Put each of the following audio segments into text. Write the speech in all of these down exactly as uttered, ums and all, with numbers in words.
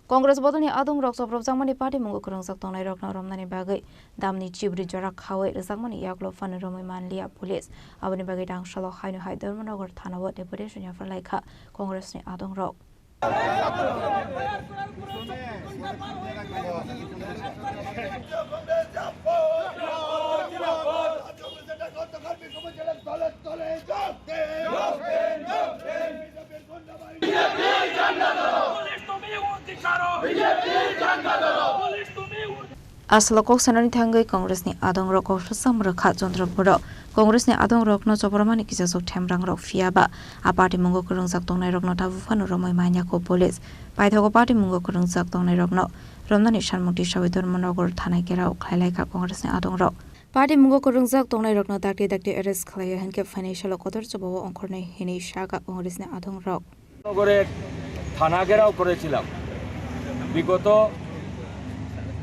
Congress bodolni adongrok chopropjakmani party mungo kwrwngjak tongnairokno romnani bagwi damni chibri jora khaui rwjakmani yaklo phano romwi manliya police. Aboni bagwi rangsalo haino hai Dharmanagar thanao deputation yapharlaikha Congressni adongrok. Aswk kok sanani thangwi Congressni adongrok kok swcham rwkha Chandrapuro. Congressni adongrokno chopropmani kisachuk themrangrok, phiyaba a party mungo kwrwngjak tongnairokno tabuk phano romwi manyakho police. Paithago party mungo kwrwngjak tongnairokno romnani sanmung tisawi Dharmanagar thanai gherao khlailaikha Congressni adongrok. Party mungo kwrwngjak tongnairokno dakti dakti arrest khlaiya hinkhe phainai salo kotor chobao ongkhornai hinwi sakha Congressni adongrok. নগরের থানা ঘেরাও করেছিলাম। বিগত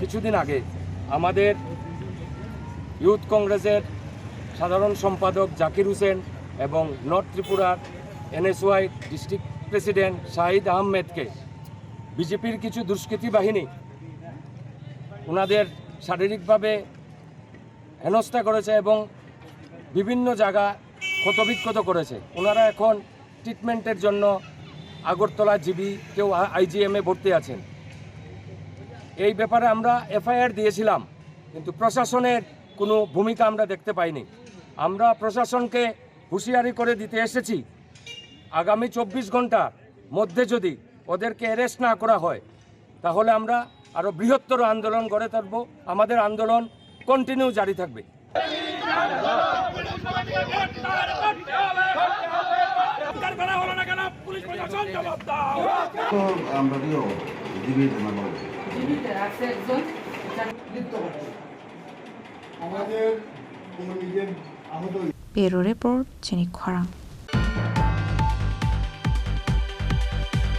কিছুদিন আগে আমাদের ইউথ কংগ্রেসের সাধারণ সম্পাদক জাকির হোসেন এবং নর্থ ত্রিপুরার এনএসওয়াই ডিস্ট্রিক্ট প্রেসিডেন্ট শাহিদ আহমেদকে বিজেপির কিছু দুষ্কৃতী বাহিনী ওনাদের শারীরিকভাবে হেনস্থা করেছে এবং বিভিন্ন জায়গা ক্ষতবিক্ষত করেছে। ওনারা এখন ট্রিটমেন্টের জন্য আগরতলা জিবি, কেউ আ-, আইজিএমে ভর্তি আছেন। এই ব্যাপারে আমরা এফআইআর দিয়েছিলাম, কিন্তু প্রশাসনের কোনো ভূমিকা আমরা দেখতে পাইনি। আমরা প্রশাসনকে হুঁশিয়ারি করে দিতে এসেছি, আগামী চব্বিশ ঘন্টার মধ্যে যদি ওদেরকে অ্যারেস্ট না করা হয়, তাহলে আমরা আরো বৃহত্তর আন্দোলন গড়ে তুলব। আমাদের আন্দোলন কন্টিনিউ জারি থাকবে। তো আমরা দিও জীবিত না বলো। জীবিত আছে একজন। আমাদের কোনো নিজের আহত Bureau Report, Chini Khorang.